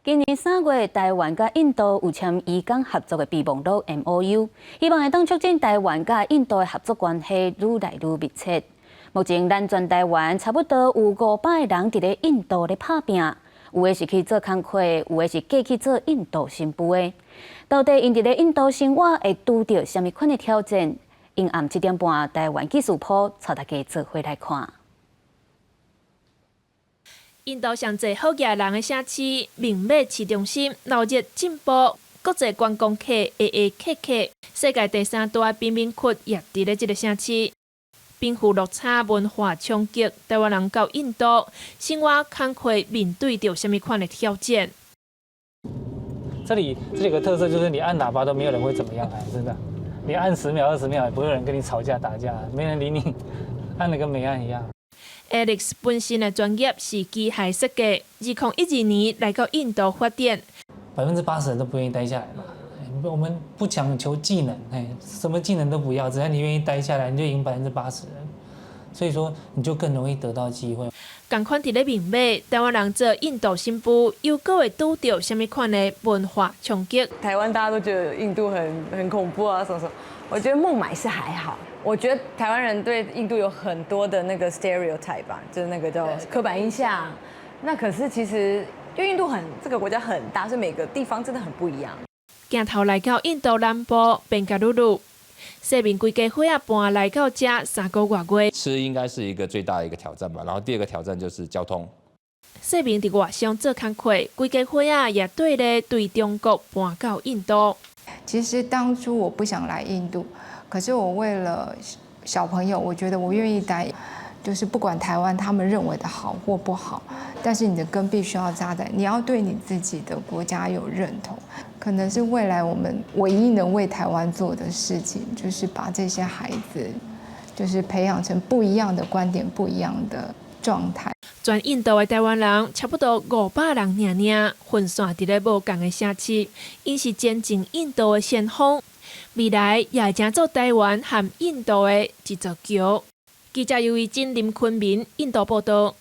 今年3月，台灣佮印度有簽醫工合作的備忘錄 MOU，希望會當促進台灣佮印度的合作關係愈來愈密切。目前，咱全台灣差不多有500個人佇咧印度咧拍拚，有的是去做工課，有的是嫁去做印度新婦的。到底𪜶佇咧印度生活會拄著啥物款的挑戰？昏暗7點半，台灣紀事鋪帶大家做伙來看。印度上濟好額人的城市，孟買市中心鬧熱進步，國際觀光客下下客客，世界第三大貧民窟也佇咧這个城市。貧富落差、文化衝擊，台灣人到印度生活工課面對著啥物款的挑戰？這裡個特色就是你按喇叭都沒有人會怎麼樣啊，真的。你按10秒、20秒，也不會有人跟你吵架打架，沒人理你，按了跟沒按一樣。 Alex 本身的專業是機械設計，2012年來到印度發展。 80%人都不願意待下來嘛。我們不強求技能，哎，什麼技能都不要，只要你願意待下來，你就贏80%人。所以說，你就更容易得到機會。仝款佇咧孟買，台灣人做印度新婦，又閣會拄著啥物款的文化衝擊？台灣大家都覺得印度很恐怖啊，什麼什麼。我覺得孟買是還好。我覺得台灣人對印度有很多的那個 stereotype 吧，就是那個叫刻板印象。那可是其實，因為印度這個國家很大，所以每個地方真的很不一樣。鏡頭來到印度南部賓加魯魯，世民規家伙仔搬來到遮3個外月。吃應該是一個最大的一個挑戰吧，然後第二個挑戰就是交通。世民佇外商做工課，規家伙仔也綴咧對中國搬到印度。其實當初我不想來印度，可是我為了小朋友，我覺得我願意待，就是不管台灣他們認為的好或不好，但是你的根必須要扎在，你要對你自己的國家有認同。可能是未來我們唯一能為台灣做的事情，就是把這些孩子，就是培養成不一樣的觀點、不一樣的狀態。全印度的台灣人差不多500人爾爾，分散佇咧無仝的城市，𪜶是前進印度的先鋒，未來也會成做台灣和印度的一座橋。記者尤維真、林坤明，印度報道。